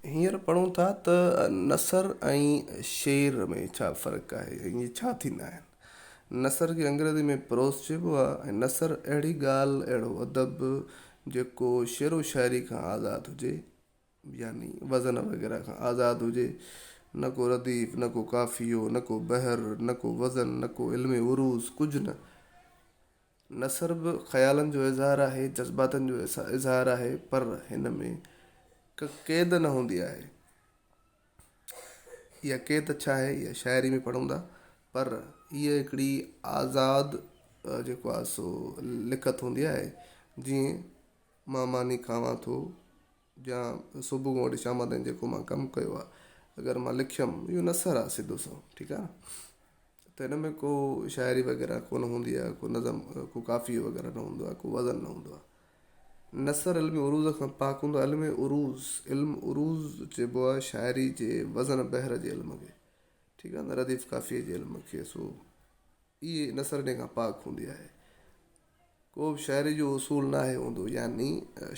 هينئر پڙهون ٿا ته نثر ۽ شعر ۾ ڇا فرق آهي ۽ اهي ڇا ٿيندا آهن. نثر کي انگريزي ۾ Prose چئبو آهي ۽ نثر اهڙي ڳالهه، اهڙو ادب جيڪو شعر و شاعري کان آزاد هجي يعني وزن وغيره کان آزاد هجي، نه ڪو رديف، نه ڪو قافيو، نه ڪو بحر، نه ڪو وزن، نه ڪو علم عروض، ڪجهه نه. نثر به خيالن جو اظهار آهي، جذباتن جو اظهار آهي پر هن ۾ ڪا قيد نه هوندي آهي. اها قيد ڇا آهي اها شاعري ۾ پڙهون ٿا پر هيء هڪڙي آزاد جيڪو آهي سو لکت هوندي آهي جيئن مان ماني کاوان ٿو يا صبح کان وٺي شام تائين جيڪو مان ڪم ڪيو آهي اگر مان لکيم اهو نثر آهي سڌو سنئون ٺيڪ آهي ته هن ۾ ڪو شاعري وغيره ڪونه هوندي آهي ڪو نظم ڪو قافيو وغيره نه هوندو آهي ڪو وزن نه هوندو آهي نثر علم عروض کان پاڪ هوندو آهي علم عروض علم عروض چئبو آهي شاعري جي وزن بحر جي علم کي ٺيڪ آهي نه رديف قافيي جي علم کي سو اهي نثر ان کان پاڪ هوندي آهي ڪو به شاعري جو اصول ناهي هوندو يعني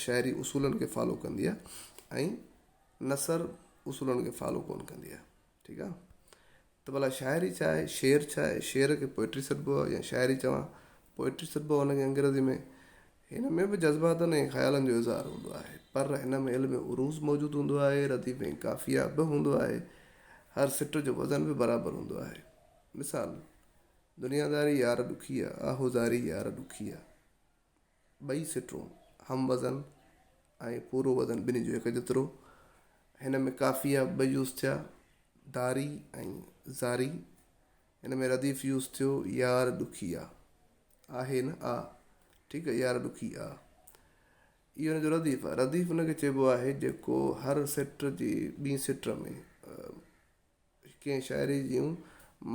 شاعري اصولن کي فالو ڪندي آهي ۽ نثر اصولن کي فالو ڪونه ڪندي آهي ٺيڪ آهي ته ڀلا شاعري ڇا آهي؟ شعر ڇا آهي؟ شعر کي پوئٽري سڏبو آهي يا شاعري چوان پوئٽري سڏبو آهي ان کي انگريزي ۾ هن ۾ به جذباتن ۽ خيالن جو اظهار هوندو آهي پر هن ۾ علم عروض موجود هوندو آهي رديف ۽ قافيه به هوندو آهي هر سٽ جو وزن به برابر هوندو آهي مثال دنياداري يار ڏکي آ آهوزاري يار ڏکي آ ٻئي سٽون هم وزن ۽ پورو وزن ٻنهي جو هڪ جيترو. هن ۾ قافيه ٻه يوز ٿيا، داري ۽ زاري. هن ۾ رديف يوز ٿيو يار ڏکي آ. آهي نه آ. ٺيڪ آ يار ڏکي آ. اهو هن جو رديف آ. رديف ان کي چئبو آهي جيڪو هر سٽ جي ٻي سٽ ۾ ڪنهن شاعري جون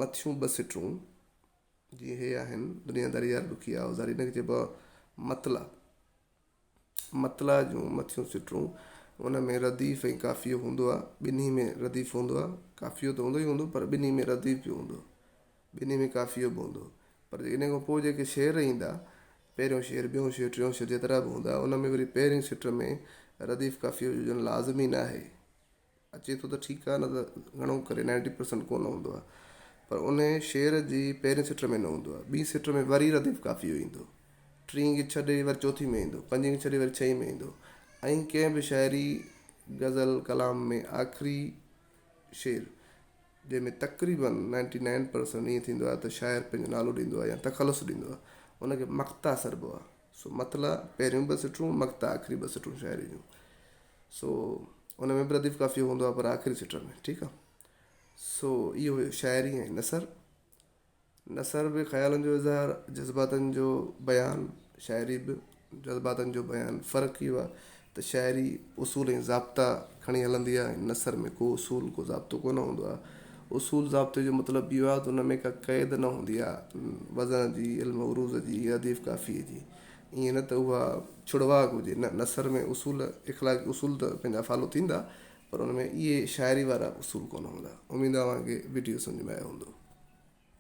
مٿيون ٻه سٽون جيئن هي آهن، دنياداري يار ڏکي آ اوزاري ان کي چئبو آهي مطلع. مطلع جون مٿيون سٽون ان ۾ رديف ۽ قافيو هوندو آهي. ٻنهي ۾ رديف هوندو آهي. قافيو ته هوندو ئي هوندو پر ٻنهي ۾ رديف به هوندو. ٻنهي ۾ قافيو به هوندو. پر ان کان پوء جيڪي شعر ايندا، پهريون شعر، ٻيون شعر، ٽيون شعر جيترا به هوندا ان ۾ وري پهرين سٽ ۾ رديف قافيو جو هجڻ لازمي ناهي. اچي ٿو ته ٺيڪ آهي نه ته گهڻو ڪري نائنٽي پرسنٽ ڪونه هوندو آهي پر ان شعر جي پهرين سٽ ۾ نه هوندو آهي ٻي سٽ ۾ وري رديف قافيو ايندو ٽين کي ڇڏي وري چوٿين ۾ ايندو پنجين کي ڇڏي وري ڇهين ۾ ايندو ۽ ڪنهن به شاعري غزل ڪلام ۾ آخري شعر جنهن ۾ تقريبن نائنٽي نائن پرسنٽ ائين ٿيندو آهي ته شاعر پنهنجو نالو ڏيندو آهي يا تخلص ڏيندو آهي ان کي مقطع سڏبو آهي سو مطلع پهريون ٻه سٽون مقطع آخري ٻه سٽون شاعري جون سو ان ۾ به رديف قافيو هوندو آهي پر آخري سٽ ۾ ٺيڪ آهي سو اهو هيو شاعري ۽ نثر نثر به خيالن جو اظهار جذباتن جو بيان شاعري به جذباتن جو بيان فرق اهو آهي ته شاعري اصول ۽ ضابطا کڻي هلندي آهي ۽ نثر ۾ ڪو اصول ڪو ضابطو ڪونه هوندو آهي اصول ضابطي جو مطلب اهو آهي ته ان ۾ ڪا قيد نه هوندي آهي وزن جي علم عروض جي رديف قافيي جي ائين نه ته اها ڇڙواڳ هجي نه نثر ۾ اصول اخلاقي اصول ته پنهنجا فالو ٿيندا پر ان ۾ اهي شاعري وارا اصول ڪونه هوندا اميد آهي اوهان کي وڊيو سمجهه ۾ آيو هوندو.